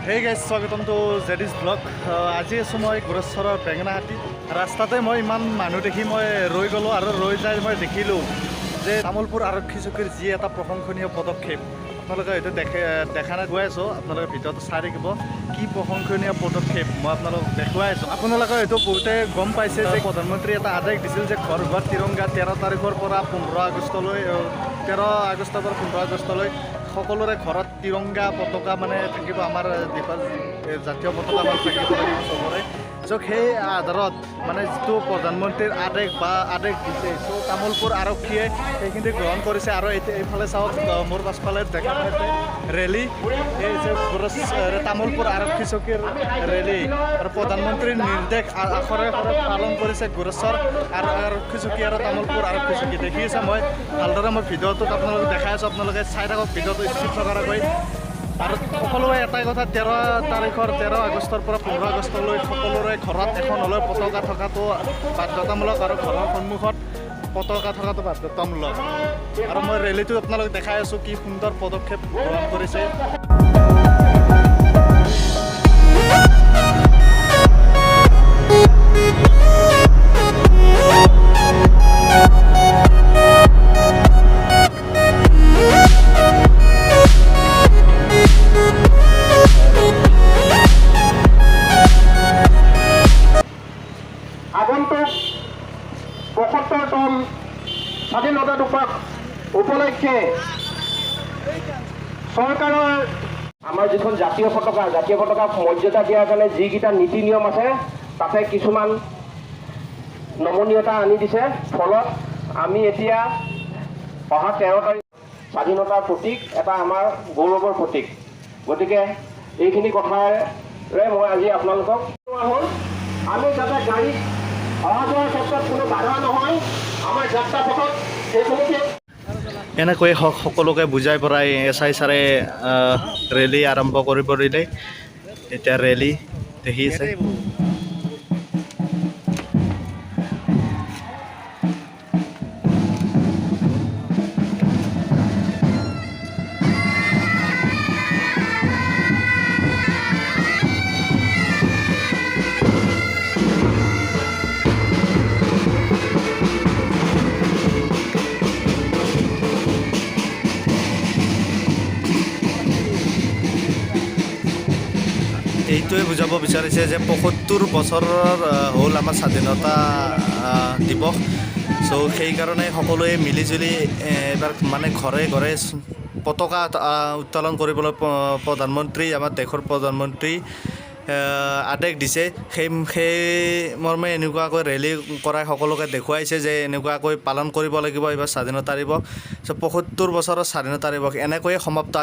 Hey guys, স্বাগতম two জেডিছ blog. আজি আছোঁ মই গোৰেশ্বৰৰ বেঙেনাহাটীত। ৰাস্তাতে মই ইমান মানুহ দেখি মই ৰৈ গ'লোঁ আৰু ৰৈ যাই মই দেখিলোঁ যে তামোলপুৰ আৰক্ষী চকীৰ যি এটা প্ৰশংসনীয় পদক্ষেপ, আপোনালোকে হয়তো দেখা নাই। গৈ আছোঁ, আপোনালোকে ভিডিঅ'টো চাই থাকিব কি প্ৰশংসনীয় পদক্ষেপ মই আপোনালোকক দেখুৱাই আছোঁ। আপোনালোকে হয়তো বহুতে গম পাইছে যে প্ৰধানমন্ত্ৰীয়ে এটা আদেশ দিছিল যে ঘৰ ঘৰ তিৰংগা 13 তাৰিখৰ পৰা 15 আগষ্টলৈ, 13 আগষ্টৰ পৰা 15 আগষ্টলৈ সকলোৰে ঘৰত তিৰংগা পতাকা মানে থাকিব, আমাৰ দেশৰ জাতীয় পতাকা আমাৰ থাকিব লাগিব চবৰে। চ' সেই আধাৰত মানে যিটো প্ৰধানমন্ত্ৰীৰ আদেশ বা আদেশ দিছে, চ' তামোলপুৰ আৰক্ষীয়ে সেইখিনি গ্ৰহণ কৰিছে। আৰু এতিয়া এইফালে চাওক, মোৰ পাছফালে দেখা পাইছে ৰেলী। এই যে তামোলপুৰ আৰক্ষী চকীৰ ৰেলী আৰু প্ৰধানমন্ত্ৰীৰ নিৰ্দেশ আখৰে আখৰে পালন কৰিছে গোৰেশ্বৰ আৰু আৰক্ষী চকী আৰু তামোলপুৰ আৰক্ষী চকী। দেখি আছে, মই ভালদৰে মই ভিডিঅ'টোত আপোনালোকক দেখাই আছোঁ। আপোনালোকে চাই থাকক ভিডিঅ'টো স্কিপ নকৰাকৈ। আৰু সকলোৰে এটাই কথা, 13 তাৰিখৰ 13 আগষ্টৰ পৰা 15 আগষ্টলৈ সকলোৰে ঘৰত এখন হ'লেও পতাকা থকাটো বাধ্যতামূলক আৰু ঘৰৰ সন্মুখত পতাকা থকাটো বাধ্যতামূলক। আৰু মই ৰেলীটো আপোনালোক দেখাই আছোঁ, কি সুন্দৰ পদক্ষেপ গ্ৰহণ কৰিছে। আগন্তুক 75তম স্বাধীনতা দিৱস উপলক্ষে চৰকাৰৰ আমাৰ যিখন জাতীয় পতাকা, জাতীয় পতাকাক মৰ্যাদা দিয়াৰ কাৰণে যিকেইটা নীতি নিয়ম আছে, তাতে কিছুমান নমনীয়তা আনি দিছে। ফলত আমি এতিয়া অহা 13 তাৰিখ স্বাধীনতাৰ প্ৰতীক, এটা আমাৰ গৌৰৱৰ প্ৰতীক। গতিকে এইখিনি কথাৰে মই আজি আপোনালোকক হ'ল আমি যাতে গাড়ীত অহা যোৱাৰ ক্ষেত্ৰত কোনো বাধা নহয় আমাৰ যাত্ৰা পথত, সেইখিনিকে এনেকৈ সকলোকে বুজাই পৰাই এছ I ছাৰে ৰেলী আৰম্ভ কৰিব দিলে। এতিয়া ৰেলী দেখি আছে। এইটোৱে বুজাব বিচাৰিছে যে 75 বছৰৰ হ'ল আমাৰ স্বাধীনতা দিৱস। চ' সেইকাৰণে সকলোৱে মিলিজুলি এবাৰ মানে ঘৰে ঘৰে পতাকা উত্তোলন কৰিবলৈ প্ৰধানমন্ত্ৰী, আমাৰ দেশৰ প্ৰধানমন্ত্ৰী আদেশ দিছে। সেই মৰ্মে এনেকুৱাকৈ ৰেলী কৰাই সকলোকে দেখুৱাইছে যে এনেকুৱাকৈ পালন কৰিব লাগিব এইবাৰ স্বাধীনতা দিৱস। চ' 75 বছৰৰ স্বাধীনতা দিৱস এনেকৈয়ে সমাপ্ত।